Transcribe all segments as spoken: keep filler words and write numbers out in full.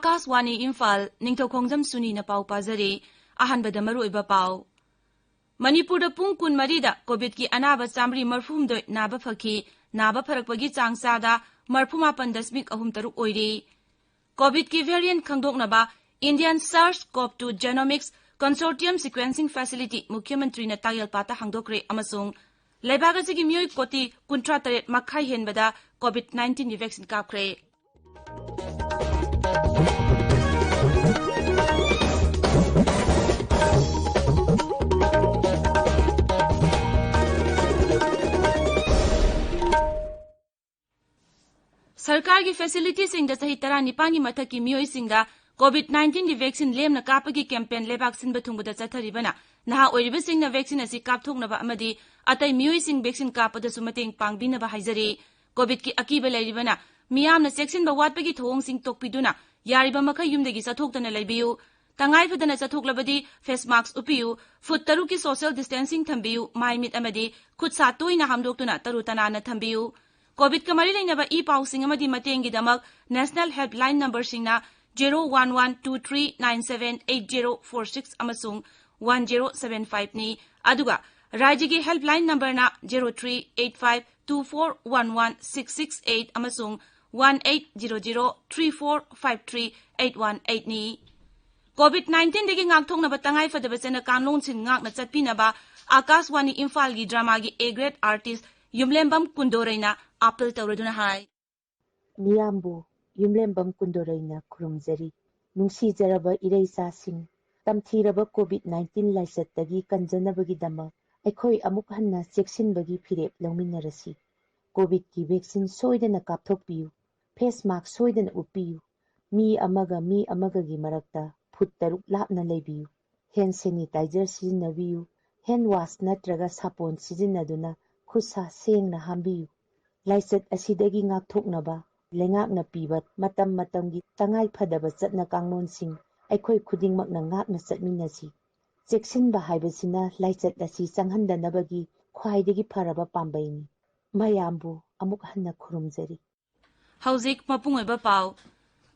ꯑꯥꯀꯥꯁꯋꯥꯅꯤ ꯏꯝꯐꯥꯜ, ꯅꯤꯡꯊꯧꯈꯣꯡꯖꯝ ꯁꯨꯅꯤꯅ ꯄꯥꯎ ꯄꯥꯖꯔꯤ꯫ ꯑꯍꯥꯟꯕꯗ ꯃꯔꯨꯑꯣꯏꯕ ꯄꯥꯎ꯫ ꯃꯅꯤꯄꯨꯔꯗ ꯄꯨꯡ ꯀꯨꯟꯃꯔꯤꯗ ꯀꯣꯚꯤꯗꯀꯤ ꯑꯅꯥꯕ ꯆꯥꯃꯔꯤ ꯃꯔꯐꯨꯍꯨꯝꯗꯣꯏ ꯅꯥꯕ ꯐꯈꯤ꯫ ꯅꯥꯕ ꯐꯔꯛꯄꯒꯤ ꯆꯥꯡ ꯆꯥꯗ ꯃꯔꯐꯨꯃꯥꯄꯟ ꯗꯁꯃꯤꯛ ꯑꯍꯨꯝ ꯇꯔꯨꯛ ꯑꯣꯏꯔꯤ꯫ ꯀꯣꯚꯤꯗꯀꯤ ꯚꯦꯔꯤꯌꯦꯟꯠ ꯈꯪꯗꯣꯛꯅꯕ Indian SARS-CoV two Genomics Consortium Sequencing Facility ꯃꯨꯈ꯭ꯌ ꯃꯟꯇ꯭ꯔꯤꯅ ꯇꯥꯌꯦꯜꯄꯥꯠꯇ ꯍꯥꯡꯗꯣꯛꯈ꯭ꯔꯦ ꯑꯃꯁꯨꯡ ꯂꯩꯕꯥꯛ ꯑꯁꯤꯒꯤ ꯃꯤꯑꯣꯏ ꯀꯣꯇꯤ ꯀꯨꯟꯊ꯭ꯔꯥ ꯇꯔꯦꯠ ꯃꯈꯥꯏ ꯍꯦꯟꯕꯗ ꯀꯣꯚꯤꯗ ꯅꯥꯏꯟꯇꯤꯟꯒꯤ ꯚꯦꯛꯁꯤꯟ ꯀꯥꯞꯈ꯭ꯔꯦ꯫ ꯁꯔꯀꯥꯔꯒꯤ ꯐꯦꯁꯤꯂꯤꯇꯤꯁꯤꯡꯗ ꯆꯍꯤ ꯇꯔꯥꯅꯤꯄꯥꯟꯒꯤ ꯃꯊꯛꯀꯤ ꯃꯤꯑꯣꯏꯁꯤꯡꯗ ꯀꯣꯚꯤꯗ ꯅꯥꯏꯟꯇꯤꯟꯒꯤ ꯚꯦꯛꯁꯤꯟ ꯂꯦꯝꯅ ꯀꯥꯞꯄꯒꯤ ꯀꯦꯝꯄꯦꯟ ꯂꯩꯕꯥꯛ ꯁꯤꯟꯕ ꯊꯨꯡꯕꯗ ꯆꯠꯊꯔꯤꯕꯅ ꯅꯍꯥ ꯑꯣꯏꯔꯤꯕꯁꯤꯡꯅ ꯚꯦꯛꯁꯤꯟ ꯑꯁꯤ ꯀꯥꯞꯊꯣꯛꯅꯕ ꯑꯃꯗꯤ ꯑꯇꯩ ꯃꯤꯑꯣꯏꯁꯤꯡ ꯚꯦꯛꯁꯤꯟ ꯀꯥꯞꯄꯗꯁꯨ ꯃꯇꯦꯡ ꯄꯥꯡꯕꯤꯅꯕ ꯍꯥꯏꯖꯔꯤ꯫ ꯀꯣꯚꯤꯗꯀꯤ ꯑꯀꯤꯕ ꯂꯩꯔꯤꯕꯅ ꯃꯤꯌꯥꯝꯅ ꯆꯦꯛꯁꯤꯟꯕ ꯋꯥꯠꯄꯒꯤ ꯊꯧꯑꯣꯡꯁꯤꯡ ꯇꯣꯛꯄꯤꯗꯨꯅ ꯌꯥꯔꯤꯕ ꯃꯈꯩ ꯌꯨꯝꯗꯒꯤ ꯆꯠꯊꯣꯛꯇꯅ ꯂꯩꯕꯤꯌꯨ꯫ ꯇꯉꯥꯏ ꯐꯗꯅ ꯆꯠꯊꯣꯛꯂꯕꯗꯤ ꯐꯦꯁ ꯃꯥꯁꯛ ꯎꯞꯄꯤꯌꯨ, ꯐꯨꯠ ꯇꯔꯨꯛꯀꯤ ꯁꯣꯁꯤꯌꯦꯜ ꯗꯤꯁꯇꯦꯟꯁꯤꯡ ꯊꯝꯕꯤꯌꯨ, ꯃꯥꯏ ꯃꯤꯠ ꯑꯃꯗꯤ ꯈꯨꯠ ꯁꯥ ꯇꯣꯏꯅ ꯍꯥꯝꯗꯣꯛꯇꯨꯅ ꯇꯔꯨ ꯇꯅꯥꯟꯅ ꯊꯝꯕꯤꯌꯨ꯫ ꯀꯣꯚꯤꯗꯀ ꯃꯔꯤ ꯂꯩꯅꯕ ꯏ ꯄꯥꯎꯁꯤꯡ ꯑꯃꯗꯤ ꯃꯇꯦꯡꯒꯤꯗꯃꯛ ꯅꯦꯁꯅꯦꯜ ꯍꯦꯜꯞꯂꯥꯏꯟ ꯅꯝꯕꯔꯁꯤꯡꯅ zero one one two three nine seven eight zero four six ꯑꯃꯁꯨꯡ ꯋꯥꯟ ꯖꯦꯔꯣ ꯁꯚꯦꯟ ꯐꯥꯏꯚꯅꯤ꯫ ꯑꯗꯨꯒ ꯔꯥꯖ꯭ꯌꯒꯤ ꯍꯦꯜꯞꯂꯥꯏꯟ ꯅꯝꯕꯔꯅ zero three eight five two four one one six six eight ꯑꯃꯁꯨꯡ one eight zero zero three four five three eight one ꯑꯩꯠꯅꯤ꯫ Covid ꯅꯥꯏꯟꯇꯤꯟꯗꯒꯤ ꯉꯥꯛꯊꯣꯛꯅꯕ ꯇꯉꯥꯏ ꯐꯗꯕ ꯆꯠꯅ ꯀꯥꯡꯂꯣꯟꯁꯤꯡ ꯉꯥꯛꯅ ꯆꯠꯄꯤꯅꯕ ꯑꯥꯀꯥꯁꯋꯥꯅꯤ ꯏꯝꯐꯥꯜꯒꯤ ꯗ꯭ꯔꯃꯥꯒꯤ A grade artist ꯌꯨꯝꯂꯦꯝꯕꯝ ꯀꯨꯟꯗꯣꯔꯩꯅ ꯑꯥꯄꯤꯜ ꯇꯧꯔꯗꯨꯅ ꯍꯥꯏ꯫ ꯃꯤꯌꯥꯝꯕꯨ ꯌꯨꯝꯂꯦꯝꯕꯝ ꯀꯨꯟꯗꯣꯔꯩꯅ ꯈꯨꯔꯨꯝꯖꯔꯤ꯫ ꯅꯨꯡꯁꯤꯖꯔꯕ ꯏꯔꯩꯆꯥꯁꯤꯡ, ꯇꯝꯊꯤꯔꯕ ꯀꯣꯚꯤꯗ ꯅꯥꯏꯟꯇꯤꯟ ꯂꯥꯏꯆꯠꯇꯒꯤ ꯀꯟꯖꯅꯕꯒꯤꯗꯃꯛ ꯑꯩꯈꯣꯏ ꯑꯃꯨꯛ ꯍꯟꯅ ꯆꯦꯛꯁꯤꯟꯕꯒꯤ ꯐꯤꯔꯦꯞ ꯂꯧꯃꯤꯟꯅꯔꯁꯤ꯫ ꯀꯣꯚꯤꯗꯀꯤ ꯚꯦꯛꯁꯤꯟ ꯁꯣꯏꯗꯅ ꯀꯥꯞꯊꯣꯛꯄꯤꯌꯨ꯫ ꯐꯦꯁ ꯃꯥꯁꯛ ꯁꯣꯏꯗꯅ ꯎꯞꯄꯤꯌꯨ꯫ ꯃꯤ ꯑꯃꯒ ꯃꯤ ꯑꯃꯒꯒꯤ ꯃꯔꯛꯇ ꯐꯨꯠ ꯇꯔꯨꯛ ꯂꯥꯞꯅ ꯂꯩꯕꯤꯌꯨ꯫ ꯍꯦꯟ ꯁꯦꯅꯤꯇꯥꯏꯖꯔ ꯁꯤꯖꯤꯟꯅꯕꯤꯌꯨ꯫ ꯍꯦꯟ ꯋꯥꯁ ꯅꯠꯇ꯭ꯔꯒ ꯁꯥꯄꯣꯟ ꯁꯤꯖꯤꯟꯅꯗꯨꯅ ꯈꯨꯠ ꯁꯥ ꯁꯦꯡꯅ ꯍꯥꯝꯕꯤꯌꯨ꯫ ꯂꯥꯏꯆꯠ ꯑꯁꯤꯗꯒꯤ ꯉꯥꯛꯊꯣꯛꯅꯕ ꯂꯩꯉꯥꯛꯅ ꯄꯤꯕ ꯃꯇꯝ ꯃꯇꯝꯒꯤ ꯇꯉꯥꯏ ꯐꯗꯕ ꯆꯠꯅ ꯀꯥꯡꯂꯣꯟꯁꯤꯡ ꯑꯩꯈꯣꯏ ꯈꯨꯗꯤꯡꯃꯛꯅ ꯉꯥꯛꯅ ꯆꯠꯃꯤꯟꯅꯁꯤ꯫ ꯆꯦꯛꯁꯤꯟꯕ ꯍꯥꯏꯕꯁꯤꯅ ꯂꯥꯏꯆꯠ ꯑꯁꯤ ꯆꯪꯍꯟꯗꯅꯕꯒꯤ ꯈ꯭ꯋꯥꯏꯗꯒꯤ ꯐꯔꯕ ꯄꯥꯝꯕꯩꯅꯤ꯫ ꯃꯌꯥꯝꯕꯨ ꯑꯃꯨꯛ ꯍꯟꯅ ꯈꯨꯔꯨꯝꯖꯔꯤ꯫ ꯍꯧꯖꯤꯛ ꯃꯄꯨꯡ ꯑꯣꯏꯕ ꯄꯥꯎ꯫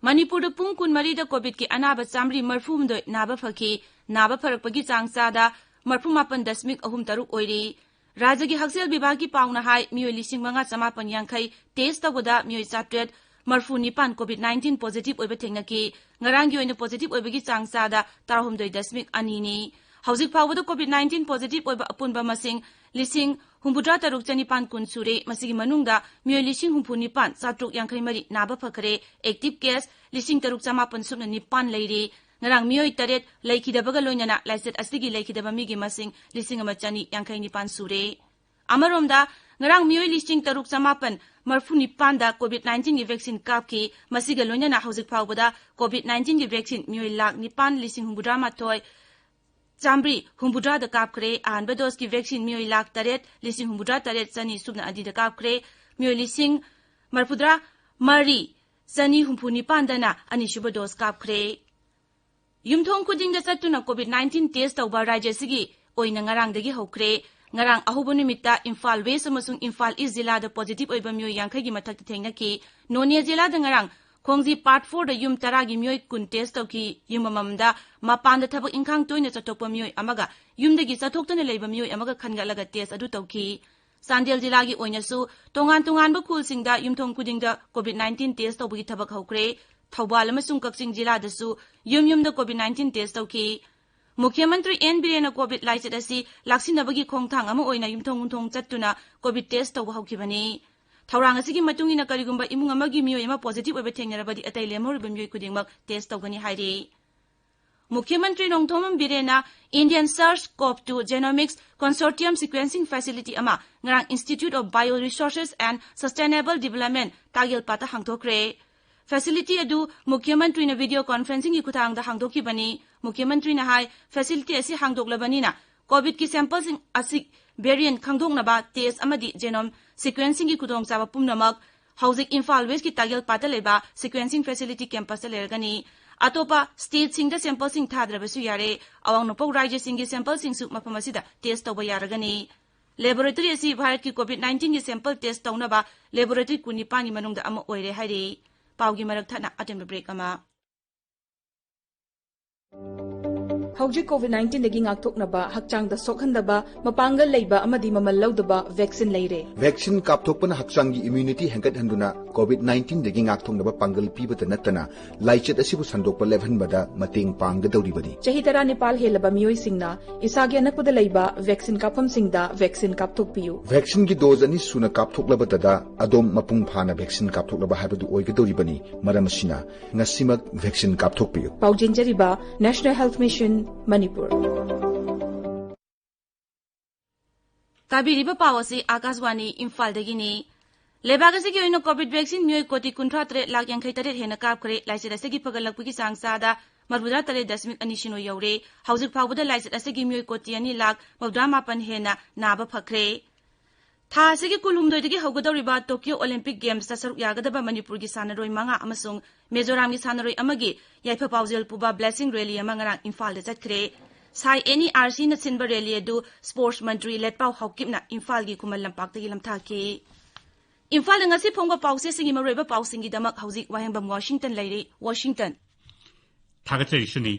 ꯃꯅꯤꯄꯨꯔꯗ ꯄꯨꯡ ꯀꯨꯟꯃꯔꯤꯗ ꯀꯣꯚꯤꯗꯀꯤ ꯑꯅꯥꯕ ꯆꯥꯃꯔꯤ ꯃꯔꯤꯐꯨꯍꯨꯝꯗꯣꯏ ꯅꯥꯕ ꯐꯈꯤ꯫ ꯅꯥꯕ ꯐꯔꯛꯄꯒꯤ ꯆꯥꯡ ꯆꯥꯗ ꯃꯔꯤꯐꯨꯃꯥꯄꯟ ꯗꯁꯃꯤꯛ ꯑꯍꯨꯝ ꯇꯔꯨꯛ ꯑꯣꯏꯔꯤ꯫ ꯔꯥꯖ꯭ꯌꯒꯤ ꯍꯛꯁꯦꯜ ꯕꯤꯚꯥꯒꯀꯤ ꯄꯥꯎꯅ ꯍꯥꯏ, ꯃꯤꯑꯣꯏ ꯂꯤꯁꯤꯡ ꯃꯉꯥ ꯆꯃꯥꯄꯟ ꯌꯥꯡꯈꯩ ꯇꯦꯁ ꯇꯧꯕꯗ ꯃꯤꯑꯣꯏ ꯆꯥꯇ꯭ꯔꯦꯠ ꯃꯔꯤꯐꯨ ꯅꯤꯄꯥꯟ ꯀꯣꯚꯤꯗ ꯅꯥꯏꯟꯇꯤꯟ ꯄꯣꯖꯤꯇꯤꯚ ꯑꯣꯏꯕ ꯊꯦꯡꯅꯈꯤ꯫ ꯉꯔꯥꯡꯒꯤ ꯑꯣꯏꯅ ꯄꯣꯖꯤꯇꯤꯚ ꯑꯣꯏꯕꯒꯤ ꯆꯥꯡ ꯆꯥꯗ ꯇꯔꯥꯍꯨꯝꯗꯣꯏ ꯗꯁꯃꯤꯛ ꯑꯅꯤꯅꯤ꯫ ꯍꯧꯖꯤꯛ ꯐꯥꯎꯕꯗ ꯀꯣꯚꯤꯗ ꯅꯥꯏꯟꯇꯤꯟ ꯄꯣꯖꯤꯇꯤꯚ ꯑꯣꯏꯕ ꯑꯄꯨꯟꯕ ꯃꯁꯤꯡ ꯂꯤꯁꯤꯡ ꯍꯨꯝꯐꯨꯇꯔꯥ ꯇꯔꯨꯛ ꯆꯅꯤꯄꯥꯟ ꯀꯨꯟ ꯁꯨꯔꯦ꯫ ꯃꯁꯤꯒꯤ ꯃꯅꯨꯡꯗ ꯃꯤꯑꯣꯏ ꯂꯤꯁꯤꯡ ꯍꯨꯝꯐꯨ ꯅꯤꯄꯥꯟ ꯆꯥꯇ꯭ꯔꯨꯛ ꯌꯥꯡꯈꯩ ꯃꯔꯤ ꯅꯥꯕ ꯐꯈ꯭ꯔꯦ꯫ ꯑꯦꯛꯇꯤꯚ ꯀꯦꯁ ꯂꯤꯁꯤꯡ ꯇꯔꯨꯛ ꯆꯃꯥꯄꯟ ꯁꯨꯞꯅ ꯅꯤꯄꯥꯟ ꯂꯩꯔꯤ꯫ ꯉꯔꯥꯡ ꯃꯤꯑꯣꯏ ꯇꯔꯦꯠ ꯂꯩꯈꯤꯗꯕꯒ ꯂꯣꯏꯅꯅ ꯂꯥꯏꯆꯠ ꯑꯁꯤꯒꯤ ꯂꯩꯈꯤꯗꯕ ꯃꯤꯒꯤ ꯃꯁꯤꯡ ꯂꯤꯁꯤꯡ ꯑꯃ ꯆꯅꯤ ꯌꯥꯡꯈꯩ ꯅꯤꯄꯥꯟ ꯁꯨꯔꯦ꯫ ꯑꯃꯔꯣꯝꯗ, ꯉꯔꯥꯡ ꯃꯤꯑꯣꯏ ꯂꯤꯁꯤꯡ ꯇꯔꯨꯛ ꯆꯃꯥꯄꯟ ꯃꯔꯤꯐꯨ ꯅꯤꯄꯥꯟꯗ ꯀꯣꯚꯤꯗ ꯅꯥꯏꯟꯇꯤꯟꯒꯤ ꯚꯦꯛꯁꯤꯟ ꯀꯥꯞꯈꯤ꯫ ꯃꯁꯤꯒ ꯂꯣꯏꯅꯅ ꯍꯧꯖꯤꯛ ꯐꯥꯎꯕꯗ ꯀꯣꯚꯤꯗ ꯅꯥꯏꯟꯇꯤꯟꯒꯤ ꯚꯦꯛꯁꯤꯟ ꯃꯤꯑꯣꯏ ꯂꯥꯈ ꯅꯤꯄꯥꯟ ꯂꯤꯁꯤꯡ ꯍꯨꯝꯐꯨꯇꯔꯥ ꯃꯥꯊꯣꯏ ꯆꯥꯃꯔꯤ ꯍꯨꯝꯐꯨꯇꯔꯥꯗ ꯀꯥꯞꯈ꯭ꯔꯦ꯫ ꯑꯍꯥꯟꯕ ꯗꯣꯁꯀꯤ ꯚꯦꯛꯁꯤꯟ ꯃꯤꯑꯣꯏ ꯂꯥꯈ ꯇꯔꯦꯠ ꯂꯤꯁꯤꯡ ꯍꯨꯝꯐꯨꯇꯔꯥ ꯇꯔꯦꯠ ꯆꯅꯤ ꯁꯨꯞꯅ ꯑꯅꯤꯗ ꯀꯥꯞꯈ꯭ꯔꯦ꯫ ꯃꯤꯑꯣꯏ ꯂꯤꯁꯤꯡ ꯃꯔꯤꯐꯨꯇꯔꯥ ꯃꯔꯤ ꯆꯅꯤ ꯍꯨꯝꯐꯨ ꯅꯤꯄꯥꯟꯗꯅ ꯑꯅꯤꯁꯨꯕ ꯗꯣꯁ ꯀꯥꯞꯈ꯭ꯔꯦ꯫ ꯌꯨꯝꯊꯣꯡ ꯈꯨꯗꯤꯡꯗ ꯆꯠꯇꯨꯅ ꯀꯣꯚꯤꯗ ꯅꯥꯏꯟꯇꯤꯟ ꯇꯦꯁ ꯇꯧꯕ ꯔꯥꯖ꯭ꯌ ꯑꯁꯤꯒꯤ ꯑꯣꯏꯅ ꯉꯔꯥꯡꯗꯒꯤ ꯍꯧꯈ꯭ꯔꯦ꯫ ꯉꯔꯥꯡ ꯑꯍꯧꯕ ꯅꯨꯃꯤꯠꯇ ꯏꯝꯐꯥꯜ ꯋꯦꯁ ꯑꯃꯁꯨꯡ ꯏꯝꯐꯥꯜ ꯏꯁ ꯖꯤꯂꯥꯗ ꯄꯣꯖꯤꯇꯤꯚ ꯑꯣꯏꯕ ꯃꯤꯑꯣꯏ ꯌꯥꯡꯈꯩꯒꯤ ꯃꯊꯛꯇ ꯊꯦꯡꯅꯈꯤ꯫ ꯅꯣꯅꯦ ꯖꯤꯂꯥꯗ ꯉꯔꯥꯡ ꯈꯣꯡꯖꯤ ꯄꯥꯔꯠ ꯐꯣꯔꯗ ꯌꯨꯝ ꯇꯔꯥꯒꯤ ꯃꯤꯑꯣꯏ ꯀꯨꯟ ꯇꯦꯁ ꯇꯧꯈꯤ꯫ ꯌꯨꯝ ꯑꯃꯃꯝꯗ ꯃꯄꯥꯟꯗ ꯊꯕꯛ ꯏꯪꯈꯥꯡ ꯇꯣꯏꯅ ꯆꯠꯊꯣꯛꯄ ꯃꯤꯑꯣꯏ ꯑꯃꯒ ꯌꯨꯝꯗꯒꯤ ꯆꯠꯊꯣꯛꯇꯅ ꯂꯩꯕ ꯃꯤꯑꯣꯏ ꯑꯃꯒ ꯈꯟꯒꯠꯂꯒ ꯇꯦꯁ ꯑꯗꯨ ꯇꯧꯈꯤ꯫ ꯆꯥꯟꯗꯦꯜ ꯖꯤꯂꯥꯒꯤ ꯑꯣꯏꯅꯁꯨ ꯇꯣꯉꯥꯟ ꯇꯣꯉꯥꯟꯕ ꯈꯨꯜꯁꯤꯡꯗ ꯌꯨꯝꯊꯣꯡ ꯈꯨꯗꯤꯡꯗ ꯀꯣꯚꯤꯗ ꯅꯥꯏꯟꯇꯤꯟ ꯇꯦꯁ ꯇꯧꯕꯒꯤ ꯊꯕꯛ ꯍꯧꯈ꯭ꯔꯦ꯫ ꯊꯧꯕꯥꯜ ꯑꯃꯁꯨꯡ ꯀꯛꯆꯤꯡ ꯖꯤꯂꯥꯗꯁꯨ ꯌꯨꯝ ꯌꯨꯝꯗ ꯀꯣꯚꯤꯗ ꯅꯥꯏꯟꯇꯤꯟ ꯇꯦꯁ ꯇꯧꯈꯤ꯫ ꯃꯨꯈ꯭ꯌ ꯃꯟꯇ꯭ꯔꯤ ꯑꯦꯟ ꯕꯤꯔꯦꯟꯅ ꯀꯣꯚꯤꯗ ꯂꯥꯏꯆꯠ ꯑꯁꯤ ꯂꯥꯛꯁꯤꯟꯅꯕꯒꯤ ꯈꯣꯡꯊꯥꯡ ꯑꯃ ꯑꯣꯏꯅ ꯌꯨꯝꯊꯣꯡ ꯌꯨꯝꯊꯣꯡ ꯆꯠꯇꯨꯅ ꯀꯣꯚꯤꯗ ꯇꯦꯁ ꯇꯧꯕ ꯍꯧꯈꯤꯕꯅꯤ꯫ ꯊꯧꯔꯥꯡ ꯑꯁꯤꯒꯤ ꯃꯇꯨꯡ ꯏꯟꯅ ꯀꯔꯤꯒꯨꯝꯕ ꯏꯃꯨꯡ ꯑꯃꯒꯤ ꯃꯤꯑꯣꯏ ꯑꯃ ꯄꯣꯖꯤꯇꯤꯚ ꯑꯣꯏꯕ ꯊꯦꯡꯅꯔꯕꯗꯤ ꯑꯇꯩ ꯂꯦꯝꯍꯧꯔꯤꯕ ꯃꯤꯑꯣꯏ ꯈꯨꯗꯤꯡꯃꯛ ꯇꯦꯁ ꯇꯧꯒꯅꯤ ꯍꯥꯏꯔꯤ꯫ ꯃꯨꯈ꯭ꯌ ꯃꯟꯇ꯭ꯔꯤ Nongthombam ꯕꯤꯔꯦꯟꯅ Indian Search Cov two Genomics Consortium sequencing facility ꯑꯃ ꯉꯔꯥꯡ Institute of Bio Resources and Sustainable Development ꯇꯥꯒꯦꯜꯄꯥꯠꯇ ꯍꯥꯡꯗꯣꯛꯈ꯭ꯔꯦ꯫ ꯐꯦꯁꯤꯂꯤꯇꯤ ꯑꯗꯨ ꯃꯨꯈ꯭ꯌ ꯃꯟꯇ꯭ꯔꯤꯅ ꯚꯤꯗꯤꯑꯣ ꯀꯣꯟꯐꯔꯦꯟꯁꯤꯡꯒꯤ ꯈꯨꯠꯊꯥꯡꯗ ꯍꯥꯡꯗꯣꯛꯈꯤꯕꯅꯤ꯫ ꯃꯨꯈ꯭ꯌ ꯃꯟꯇ꯭ꯔꯤꯅ ꯍꯥꯏ, ꯐꯦꯁꯤꯂꯤꯇꯤ ꯑꯁꯤ ꯍꯥꯡꯗꯣꯛꯂꯕꯅꯤꯅ ꯀꯣꯚꯤꯗꯀꯤ ꯁꯦꯝꯄꯜꯁꯤꯡ ꯑꯁꯤ ꯚꯦꯔꯤꯌꯦꯟꯠ ꯈꯪꯗꯣꯛꯅꯕ ꯇꯦꯁ ꯑꯃꯗꯤ ꯖꯦꯅꯣꯝ ꯁꯤꯀ꯭ꯋꯦꯟꯁꯤꯡꯒꯤ ꯈꯨꯗꯣꯡꯆꯥꯕ ꯄꯨꯝꯅꯃꯛ ꯍꯧꯖꯤꯛ ꯏꯝꯐꯥꯜ ꯋꯦꯁꯀꯤ ꯇꯥꯒꯦꯜꯄꯥꯠꯇ ꯂꯩꯕ ꯁꯤꯀ꯭ꯋꯦꯟꯁꯤꯡ ꯐꯦꯁꯤꯂꯤꯇꯤ ꯀꯦꯝꯄꯁꯇ ꯂꯩꯔꯒꯅꯤ꯫ ꯑꯇꯣꯞꯄ ꯁ꯭ꯇꯦꯠꯁꯤꯡꯗ ꯁꯦꯝꯄꯜꯁꯤꯡ ꯊꯥꯗ꯭ꯔꯕꯁꯨ ꯌꯥꯔꯦ꯫ ꯑꯋꯥꯡ ꯅꯣꯡꯄꯣꯛ ꯔꯥꯖ꯭ꯌꯁꯤꯡꯒꯤ ꯁꯦꯝꯄꯜꯁꯤꯡꯁꯨ ꯃꯐꯝ ꯑꯁꯤꯗ ꯇꯦꯁ ꯇꯧꯕ ꯌꯥꯔꯒꯅꯤ꯫ ꯂꯦꯕꯣꯔꯦꯇꯔꯤ ꯑꯁꯤ ꯚꯥꯔꯠꯀꯤ ꯀꯣꯚꯤꯗ ꯅꯥꯏꯟꯇꯤꯟꯒꯤ ꯁꯦꯝꯄꯜ ꯇꯦꯁ ꯇꯧꯅꯕ ꯂꯦꯕꯣꯔꯦꯇꯔꯤ ꯀꯨꯟꯅꯤꯄꯥꯟꯒꯤ ꯃꯅꯨꯡꯗ ꯑꯃ ꯑꯣꯏꯔꯦ ꯍꯥꯏꯔꯤ꯫ ꯄꯥꯎꯒꯤ ꯃꯔꯛ ꯊꯠꯅ ꯑꯇꯦꯟꯕ ꯕ꯭ꯔꯦꯛ ꯑꯃ꯫ ꯍꯧꯖꯤꯛ ꯀꯣꯚꯤꯗ ꯅꯥꯏꯟꯇꯤꯟꯗꯒꯤ ꯉꯥꯛꯊꯣꯛꯅꯕ, ꯍꯛꯆꯥꯡꯗ ꯁꯣꯛꯍꯟꯗꯕ, ꯃꯄꯥꯡꯒꯜ ꯂꯩꯕ ꯑꯃꯗꯤ ꯃꯃꯜ ꯂꯧꯗꯕ ꯚꯦꯛꯁꯤꯟ ꯂꯩꯔꯦ꯫ ꯚꯦꯛꯁꯤꯟ ꯀꯥꯞꯊꯣꯛꯄꯅ ꯍꯛꯆꯥꯡꯒꯤ ꯏꯝꯌꯨꯅꯤꯇꯤ ꯍꯦꯟꯒꯠꯍꯟꯗꯨꯅ ꯀꯣꯚꯤꯗ ꯅꯥꯏꯟꯇꯤꯟꯗꯒꯤ ꯉꯥꯛꯊꯣꯛꯅꯕ ꯄꯥꯡꯒꯜ ꯄꯤꯕꯇ ꯅꯠꯇꯅ ꯂꯥꯏꯆꯠ ꯑꯁꯤꯕꯨ ꯁꯟꯗꯣꯛꯄ ꯂꯦꯞꯍꯟꯕꯗ ꯃꯇꯦꯡ ꯄꯥꯡꯒꯗꯧꯔꯤꯕꯅꯤ꯫ ꯆꯍꯤ ꯇꯔꯥꯅꯤꯄꯥꯜ ꯍꯦꯜꯂꯕ ꯃꯤꯑꯣꯏꯁꯤꯡꯅ ꯏꯁꯥꯒꯤ ꯑꯅꯛꯄꯗ ꯂꯩꯕ ꯚꯦꯛꯁꯤꯟ ꯀꯥꯞꯐꯝꯁꯤꯡꯗ ꯚꯦꯛꯁꯤꯟ ꯀꯥꯞꯊꯣꯛꯄꯤꯌꯨ꯫ ꯚꯦꯛꯁꯤꯟꯒꯤ ꯗꯣꯖ ꯑꯅꯤ ꯁꯨꯅ ꯀꯥꯞꯊꯣꯛꯂꯕꯗꯗ ꯑꯗꯣꯝ ꯃꯄꯨꯡ ꯐꯥꯅ ꯚꯦꯛꯁꯤꯟ ꯀꯥꯞꯊꯣꯛꯂꯕ ꯍꯥꯏꯕꯗꯨ ꯑꯣꯏꯒꯗꯧꯔꯤꯕꯅꯤ꯫ ꯃꯔꯝ ꯑꯁꯤꯅ ꯉꯁꯤꯃꯛ ꯚꯦꯛꯁꯤꯟ ꯀꯥꯞꯊꯣꯛꯄꯤꯌꯨ꯫ ꯄꯥꯎꯖꯦꯟꯖꯔꯤꯕ National Health Mission, ꯃꯅꯤꯄꯨꯔ꯫ ꯇꯥꯕꯤꯔꯤꯕ ꯄꯥꯎ ꯑꯁꯤ ꯑꯥꯀꯥꯁꯕꯥꯅꯤ ꯏꯝꯐꯥꯜꯗꯒꯤꯅꯤ꯫ ꯂꯩꯕꯥꯛ ꯑꯁꯤꯒꯤ ꯑꯣꯏꯅ ꯀꯣꯚꯤꯗ ꯚꯦꯛꯁꯤꯟ ꯃꯤꯑꯣꯏ ꯀꯣꯇꯤ ꯀꯨꯟꯊ꯭ꯔꯥ ꯇꯔꯦꯠ ꯂꯥꯈ ꯌꯥꯡꯈꯩ ꯇꯔꯦꯠ ꯍꯦꯟꯅ ꯀꯥꯞꯈ꯭ꯔꯦ꯫ ꯂꯥꯏꯆꯠ ꯑꯁꯤꯒꯤ ꯐꯒꯠꯂꯛꯄꯒꯤ ꯆꯥꯡ ꯆꯥꯗ ꯃꯔꯤꯐꯨꯇꯔꯥ ꯇꯔꯦꯠ ꯗꯁꯃꯤꯛ ꯑꯅꯤ ꯁꯤꯅꯣ ꯌꯧꯔꯦ꯫ ꯍꯧꯖꯤꯛ ꯐꯥꯎꯕꯗ ꯂꯥꯏꯆꯠ ꯑꯁꯤꯒꯤ ꯃꯤꯑꯣꯏ ꯀꯣꯇꯤ ꯑꯅꯤ ꯂꯥꯈ ꯃꯧꯗ꯭ꯔꯥ ꯃꯥꯄꯟ ꯍꯦꯟꯅ ꯅꯥꯕ ꯐꯈ꯭ꯔꯦ꯫ ꯊꯥ ꯑꯁꯤꯒꯤ ꯀꯨꯟꯍꯨꯝꯗꯣꯏꯗꯒꯤ ꯍꯧꯒꯗꯧꯔꯤꯕ ꯇꯣꯀꯤꯌꯣ ꯑꯣꯂꯤꯝꯄꯤꯛ ꯒꯦꯝꯁꯇ ꯁꯔꯨꯛ ꯌꯥꯒꯗꯕ ꯃꯅꯤꯄꯨꯔꯒꯤ ꯁꯥꯟꯅꯔꯣꯏ ꯃꯉꯥ ꯑꯃꯁꯨꯡ ꯃꯤꯖꯣꯔꯥꯝꯒꯤ ꯁꯥꯟꯅꯔꯣꯏ ꯑꯃꯒꯤ ꯌꯥꯏꯐ ꯄꯥꯎꯖꯦꯜ ꯄꯨꯕ ꯕ꯭ꯂꯦꯁꯤꯡ ꯔꯦꯂꯤ ꯑꯃ ꯉꯔꯥꯡ ꯏꯝꯐꯥꯜꯗ ꯆꯠꯈ꯭ꯔꯦ꯫ ꯁꯥꯏ ꯑꯦꯟ ꯏ ꯑꯥꯔ ꯁꯤꯅ ꯁꯤꯟꯕ ꯔꯦꯂꯤ ꯑꯗꯨ ꯁ꯭ꯄꯣꯔꯠꯁ ꯃꯟꯇ꯭ꯔꯤ ꯂꯦꯠꯄꯥꯎ ꯍꯥꯎꯀꯤꯞꯅ ꯏꯝꯐꯥꯜꯒꯤ ꯈꯨꯃꯟ ꯂꯝꯄꯥꯛꯇꯒꯤ ꯂꯝꯊꯥꯈꯤ꯫ ꯏꯝꯐꯥꯜꯗ ꯉꯁꯤ ꯐꯣꯡꯕ ꯄꯥꯎꯆꯦꯁꯤꯡꯒꯤ ꯃꯔꯨꯑꯣꯏꯕ ꯄꯥꯎꯁꯤꯡꯒꯤꯗꯃꯛ ꯍꯧꯖꯤꯛ ꯋꯥꯍꯦꯡꯕꯝ ꯋꯥꯁꯤꯡꯇꯟ ꯂꯩꯔꯤ꯫ ꯋꯥꯁꯤꯡꯇꯟ꯫ ꯊꯥꯒꯠꯆꯔꯤ ꯁꯨꯅꯤ꯫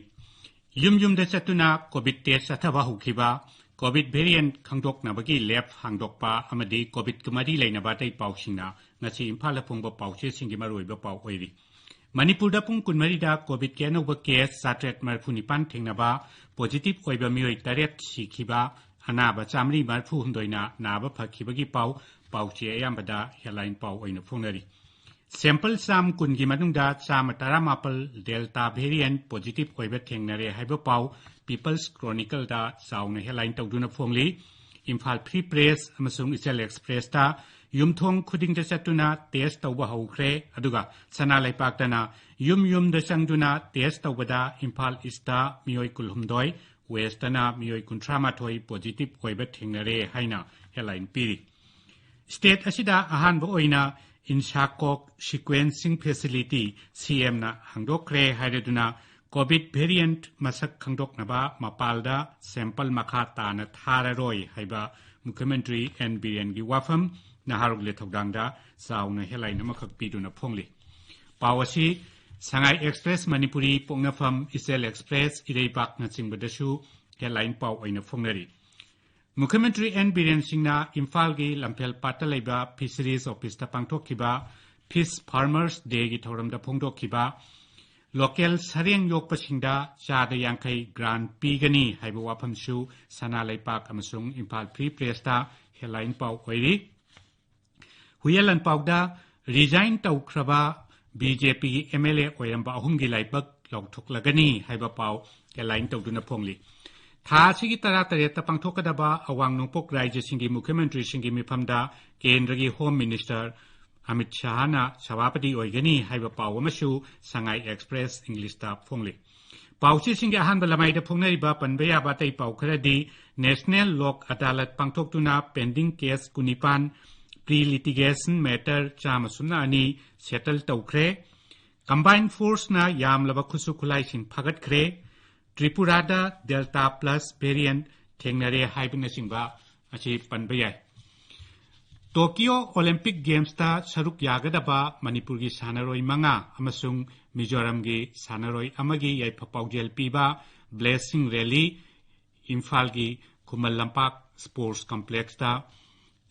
ꯌꯨꯝ ꯌꯨꯝꯗ ꯆꯠꯇꯨꯅ ꯀꯣꯚꯤꯗ ꯇꯦꯁ ꯆꯠꯊꯕ ꯍꯧꯈꯤꯕ, ꯀꯣꯚꯤꯗ ꯚꯦꯔꯤꯌꯦꯟꯠ ꯈꯪꯗꯣꯛꯅꯕꯒꯤ ꯂꯦꯕ ꯍꯥꯡꯗꯣꯛꯄ ꯑꯃꯗꯤ ꯀꯣꯚꯤꯗꯀ ꯃꯔꯤ ꯂꯩꯅꯕ ꯑꯇꯩ ꯄꯥꯎꯁꯤꯡꯅ ꯉꯁꯤ ꯏꯝꯐꯥꯜꯗ ꯐꯣꯡꯕ ꯄꯥꯎꯆꯦꯁꯤꯡꯒꯤ ꯃꯔꯨꯑꯣꯏꯕ ꯄꯥꯎ ꯑꯣꯏꯔꯤ꯫ ꯃꯅꯤꯄꯨꯔꯗ ꯄꯨꯡ ꯀꯨꯟꯃꯔꯤꯗ ꯀꯣꯚꯤꯗꯀꯤ ꯑꯅꯧꯕ ꯀꯦꯁ ꯆꯥꯇ꯭ꯔꯦꯠ ꯃꯔꯤꯐꯨ ꯅꯤꯄꯥꯟ ꯊꯦꯡꯅꯕ, ꯄꯣꯖꯤꯇꯤꯚ ꯑꯣꯏꯕ ꯃꯤꯑꯣꯏ ꯇꯔꯦꯠ ꯁꯤꯈꯤꯕ, ꯑꯅꯥꯕ ꯆꯥꯃꯔꯤ ꯃꯔꯤꯐꯨ ꯍꯨꯝꯗꯣꯏꯅ ꯅꯥꯕ ꯐꯈꯤꯕꯒꯤ ꯄꯥꯎ ꯄꯥꯎꯆꯦ ꯑꯌꯥꯝꯕꯗ ꯍꯦꯗꯂꯥꯏꯟ ꯄꯥꯎ ꯑꯣꯏꯅ ꯐꯣꯡꯅꯔꯤ꯫ ꯁꯦꯝꯄꯜ ꯆꯥꯝ ꯀꯨꯟꯒꯤ ꯃꯅꯨꯡꯗ ꯆꯥꯝꯃ ꯇꯔꯥꯃꯥꯄꯜ ꯗꯦꯜꯇꯥ ꯚꯦꯔꯤꯌꯦꯟꯠ ꯄꯣꯖꯤꯇꯤꯚ ꯑꯣꯏꯕ ꯊꯦꯡꯅꯔꯦ ꯍꯥꯏꯕ ꯄꯥꯎ ꯄꯤꯄꯜꯁ ꯀ꯭ꯔꯣꯅꯤꯀꯜꯗ ꯆꯥꯎꯅ ꯍꯦꯗꯂꯥꯏꯟ ꯇꯧꯗꯨꯅ ꯐꯣꯡꯂꯤ꯫ ꯏꯝꯐꯥꯜ ꯐ꯭ꯔꯤ ꯄ꯭ꯔꯦꯁ ꯑꯃꯁꯨꯡ ꯏꯆꯦꯜ ꯑꯦꯛꯁꯄ꯭ꯔꯦꯁꯇ ꯌꯨꯝꯊꯣꯡ ꯈꯨꯗꯤꯡꯗ ꯆꯠꯇꯨꯅ ꯇꯦꯁ ꯇꯧꯕ ꯍꯧꯈ꯭ꯔꯦ, ꯑꯗꯨꯒ ꯁꯅꯥ ꯂꯩꯄꯥꯛꯇꯅ ꯌꯨꯝ ꯌꯨꯝꯗ ꯆꯪꯗꯨꯅ ꯇꯦꯁ ꯇꯧꯕꯗ ꯏꯝꯐꯥꯜ ꯏꯁꯇ ꯃꯤꯑꯣꯏ ꯀꯨꯟꯍꯨꯝꯗꯣꯏ, ꯋꯦꯁꯇꯅ ꯃꯤꯑꯣꯏ ꯀꯨꯟꯊ꯭ꯔꯥ ꯃꯥꯊꯣꯏ ꯄꯣꯖꯤꯇꯤꯚ ꯑꯣꯏꯕ ꯊꯦꯡꯅꯔꯦ ꯍꯥꯏꯅ ꯍꯦꯗꯂꯥꯏꯟ ꯄꯤꯔꯤ꯫ ꯁ꯭ꯇꯦꯠ ꯑꯁꯤꯗ ꯑꯍꯥꯟꯕ ꯑꯣꯏꯅ ꯏꯟꯁꯥꯀꯣꯛ ꯁꯤꯀ꯭ꯋꯦꯟꯁꯤꯡ ꯐꯦꯁꯤꯂꯤꯇꯤ ꯁꯤ ꯑꯦꯝꯅ ꯍꯥꯡꯗꯣꯛꯈ꯭ꯔꯦ ꯍꯥꯏꯔꯗꯨꯅ ꯀꯣꯚꯤꯗ ꯚꯦꯔꯤꯌꯦꯟꯠ ꯃꯁꯛ ꯈꯪꯗꯣꯛꯅꯕ ꯃꯄꯥꯜꯗ ꯁꯦꯝꯄꯜ ꯃꯈꯥ ꯇꯥꯅ ꯊꯥꯔꯔꯣꯏ ꯍꯥꯏꯕ ꯃꯨꯈ꯭ꯌ ꯃꯟꯇ꯭ꯔꯤ ꯑꯦꯟ ꯕꯤꯔꯦꯟꯒꯤ ꯋꯥꯐꯝ ꯅꯍꯥꯔꯣꯜꯒꯤ ꯊꯧꯗꯥꯡꯗ ꯆꯥꯎꯅ ꯍꯦꯗꯂꯥꯏꯟ ꯑꯃꯈꯛ ꯄꯤꯗꯨꯅ ꯐꯣꯡꯂꯤ꯫ ꯄꯥꯎ ꯑꯁꯤ ꯁꯉꯥꯏ ꯑꯦꯛꯁꯄ꯭ꯔꯦꯁ ꯃꯅꯤꯄꯨꯔꯤ, ꯄꯣꯛꯅꯐꯝ, ꯏꯆꯦꯜ ꯑꯦꯛꯁꯄ꯭ꯔꯦꯁ, ꯏꯔꯩꯕꯥꯛꯅꯆꯤꯡꯕꯗꯁꯨ ꯍꯦꯗꯂꯥꯏꯟ ꯄꯥꯎ ꯑꯣꯏꯅ ꯐꯣꯡꯅꯔꯤ꯫ ꯃꯨꯈ꯭ꯌꯃꯟꯇ꯭ꯔꯤ ꯑꯦꯟ ꯕꯤꯔꯦꯟ ꯁꯤꯡꯅ ꯏꯝꯐꯥꯜꯒꯤ ꯂꯝꯐꯦꯜ ꯄꯥꯠꯇ ꯂꯩꯕ ꯐꯤꯁꯔꯤꯁ ꯑꯣꯐꯤꯁꯇ ꯄꯥꯡꯊꯣꯛꯈꯤꯕ ꯐꯤꯁ ꯐꯥꯔꯃꯔꯁ ꯗꯦꯒꯤ ꯊꯧꯔꯝꯗ ꯐꯣꯡꯗꯣꯛꯈꯤꯕ ꯂꯣꯀꯦꯜ ꯁꯔꯦꯡ ꯌꯣꯛꯄꯁꯤꯡꯗ ꯆꯥꯗ ꯌꯥꯡꯈꯩ ꯒ꯭ꯔꯥꯟ ꯄꯤꯒꯅꯤ ꯍꯥꯏꯕ ꯋꯥꯐꯝꯁꯨ ꯁꯅꯥ ꯂꯩꯄꯥꯛ ꯑꯃꯁꯨꯡ ꯏꯝꯐꯥꯜ ꯐ꯭ꯔꯤ ꯄ꯭ꯔꯦꯁꯇ ꯍꯦꯗꯂꯥꯏꯟ ꯄꯥꯎ ꯑꯣꯏꯔꯤ꯫ ꯍꯨꯏꯌꯦꯟ ꯂꯥꯟꯄꯥꯎꯗ ꯔꯤꯖꯥꯏꯟ ꯇꯧꯈ꯭ꯔꯕ ꯕꯤ ꯖꯦ ꯄꯤꯒꯤ ꯑꯦꯝ ꯑꯦꯜ ꯑꯦ ꯑꯣꯏꯔꯝꯕ ꯑꯍꯨꯝꯒꯤ ꯂꯥꯏꯕꯛ ꯂꯥꯎꯊꯣꯛꯂꯒꯅꯤ ꯍꯥꯏꯕ ꯄꯥꯎ ꯍꯦꯗꯂꯥꯏꯟ ꯇꯧꯗꯨꯅ ꯐꯣꯡꯂꯤ꯫ ꯊꯥ ꯑꯁꯤꯒꯤ ꯇꯔꯥꯇꯔꯦꯠꯇ ꯄꯥꯡꯊꯣꯛꯀꯗꯕ ꯑꯋꯥꯡ ꯅꯣꯡꯄꯣꯛ ꯔꯥꯖ꯭ꯌꯁꯤꯡꯒꯤ ꯃꯨꯈ꯭ꯌꯃꯟꯇ꯭ꯔꯤꯁꯤꯡꯒꯤ ꯃꯤꯐꯝꯗ ꯀꯦꯟꯗ꯭ꯔꯒꯤ ꯍꯣꯝ ꯃꯤꯅꯤꯁꯇꯔ ꯑꯃꯤꯠ ꯁꯥꯍꯅ ꯁꯚꯥꯄꯇꯤ ꯑꯣꯏꯒꯅꯤ ꯍꯥꯏꯕ ꯄꯥꯎ ꯑꯃꯁꯨ ꯁꯉꯥꯏ ꯑꯦꯛꯁꯄ꯭ꯔꯦꯁ ꯏꯪꯂꯤꯁꯇ ꯐꯣꯡꯂꯤ꯫ ꯄꯥꯎꯆꯦꯁꯤꯡꯒꯤ ꯑꯍꯥꯟꯕ ꯂꯃꯥꯏꯗ ꯐꯣꯡꯅꯔꯤꯕ ꯄꯟꯕ ꯌꯥꯕ ꯑꯇꯩ ꯄꯥꯎ ꯈꯔꯗꯤ, ꯅꯦꯁꯅꯦꯜ ꯂꯣꯛ ꯑꯗꯥꯂꯠ ꯄꯥꯡꯊꯣꯛꯇꯨꯅ ꯄꯦꯟꯗꯤꯡ ꯀꯦꯁ ꯀꯨꯟꯅꯤꯄꯥꯟ, ꯄ꯭ꯔꯤ ꯂꯤꯇꯤꯒꯦꯁꯟ ꯃꯦꯇꯔ ꯆꯥꯝꯃ ꯁꯨꯞꯅ ꯑꯅꯤ ꯁꯦꯇꯜ ꯇꯧꯈ꯭ꯔꯦ꯫ ꯀꯝꯕꯥꯏꯟ ꯐꯣꯔꯁꯅ ꯌꯥꯝꯂꯕ ꯈꯨꯠꯁꯨ ꯈꯨꯠꯂꯥꯏꯁꯤꯡ ꯐꯥꯒꯠꯈ꯭ꯔꯦ꯫ ꯇ꯭ꯔꯤꯄꯨꯔꯥꯗ ꯗꯦꯜꯇꯥ ꯄ꯭ꯂꯁ ꯚꯦꯔꯤꯌꯦꯟꯠ ꯊꯦꯡꯅꯔꯦ ꯍꯥꯏꯕꯅꯆꯤꯡꯕ ꯑꯁꯤ ꯄꯟꯕ ꯌꯥꯏ꯫ ꯇꯣꯀꯤꯌꯣ ꯑꯣꯂꯤꯝꯄꯤꯛ ꯒꯦꯝꯁꯇ ꯁꯔꯨꯛ ꯌꯥꯒꯗꯕ ꯃꯅꯤꯄꯨꯔꯒꯤ ꯁꯥꯟꯅꯔꯣꯏ ꯃꯉꯥ ꯑꯃꯁꯨꯡ ꯃꯤꯖꯣꯔꯥꯝꯒꯤ ꯁꯥꯟꯅꯔꯣꯏ ꯑꯃꯒꯤ ꯌꯥꯏꯐ ꯄꯥꯎꯖꯦꯜ ꯄꯤꯕ ꯕ꯭ꯂꯦꯁꯤꯡ ꯔꯦꯂꯤ ꯏꯝꯐꯥꯜꯒꯤ ꯈꯨꯃꯟ ꯂꯝꯄꯥꯛ ꯁ꯭ꯄꯣꯔꯠꯁ ꯀꯝꯄ꯭ꯂꯦꯛꯁꯇ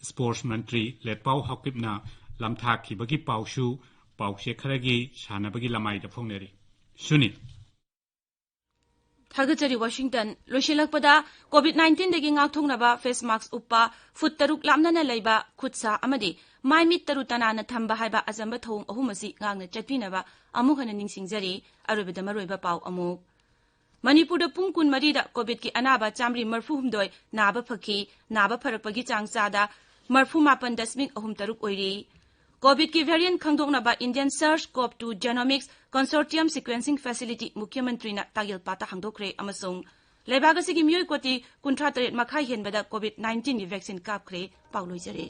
ꯁ꯭ꯄꯣꯔꯠꯁ ꯃꯟꯇ꯭ꯔꯤ ꯂꯦꯠꯄꯥꯎ ꯍꯥꯎꯀꯤꯞꯅ ꯂꯝꯊꯥꯈꯤꯕꯒꯤ ꯄꯥꯎꯁꯨ ꯄꯥꯎꯆꯦ ꯈꯔꯒꯤ ꯁꯥꯟꯅꯕꯒꯤ ꯂꯃꯥꯏꯗ ꯐꯣꯡꯅꯔꯤ꯫ ꯁꯨꯅꯤ꯫ ꯊꯥꯒꯠꯆꯔꯤ ꯋꯥꯁꯤꯡꯇꯟ꯫ ꯂꯣꯏꯁꯤꯜꯂꯛꯄꯗ, ꯀꯣꯚꯤꯗ ꯅꯥꯏꯟꯇꯤꯟꯗꯒꯤ ꯉꯥꯛꯊꯣꯛꯅꯕ ꯐꯦꯁ ꯃꯥꯛꯁ ꯎꯞꯄ, ꯐꯨꯠ ꯇꯔꯨꯛ ꯂꯥꯞꯅꯅ ꯂꯩꯕ, ꯈꯨꯠ ꯁꯥ ꯑꯃꯗꯤ ꯃꯥꯏ ꯃꯤꯠ ꯇꯔꯨ ꯇꯅꯥꯟꯅ ꯊꯝꯕ ꯍꯥꯏꯕ ꯑꯆꯝꯕ ꯊꯧꯑꯣꯡ ꯑꯍꯨꯝ ꯑꯁꯤ ꯉꯥꯛꯅ ꯆꯠꯄꯤꯅꯕ ꯑꯃꯨꯛ ꯍꯟꯅ ꯅꯤꯡꯁꯤꯡꯖꯔꯤ꯫ ꯑꯔꯣꯏꯕꯗ ꯃꯔꯨꯑꯣꯏꯕ ꯄꯥꯎ ꯑꯃꯨꯛ꯫ ꯃꯅꯤꯄꯨꯔꯗ ꯄꯨꯡ ꯀꯨꯟꯃꯔꯤꯗ ꯀꯣꯚꯤꯗꯀꯤ ꯑꯅꯥꯕ ꯆꯥꯝꯃꯔꯤ ꯃꯔꯤꯐꯨꯍꯨꯝꯗꯣꯏ ꯅꯥꯕ ꯐꯈꯤ꯫ ꯅꯥꯕ ꯐꯔꯛꯄꯒꯤ ꯆꯥꯡ ꯆꯥꯗ ꯃꯔꯤꯐꯨꯃꯥꯄꯟ ꯗꯁꯃꯤꯛ ꯑꯍꯨꯝ ꯇꯔꯨꯛ ꯑꯣꯏꯔꯤ꯫ ꯀꯣꯚꯤꯗꯀꯤ ꯚꯦꯔꯤꯌꯦꯟꯠ ꯈꯪꯗꯣꯛꯅꯕ Indian Search-CoV two Genomics Consortium Sequencing Facility ꯃꯨꯈ꯭ꯌ ꯃꯟꯇ꯭ꯔꯤꯅ ꯇꯥꯒꯦꯜꯄꯥꯠꯇ ꯍꯥꯡꯗꯣꯛꯈ꯭ꯔꯦ ꯑꯃꯁꯨꯡ ꯂꯩꯕꯥꯛ ꯑꯁꯤꯒꯤ ꯃꯤꯑꯣꯏ ꯀꯣꯇꯤ ꯀꯨꯟꯊ꯭ꯔꯥ ꯇꯔꯦꯠ ꯃꯈꯥꯏ ꯍꯦꯟꯕꯗ ꯀꯣꯚꯤꯗ ꯅꯥꯏꯟꯇꯤꯟꯒꯤ ꯚꯦꯛꯁꯤꯟ ꯀꯥꯞꯈ꯭ꯔꯦ꯫ ꯄꯥꯎ ꯂꯣꯏꯖꯔꯦ꯫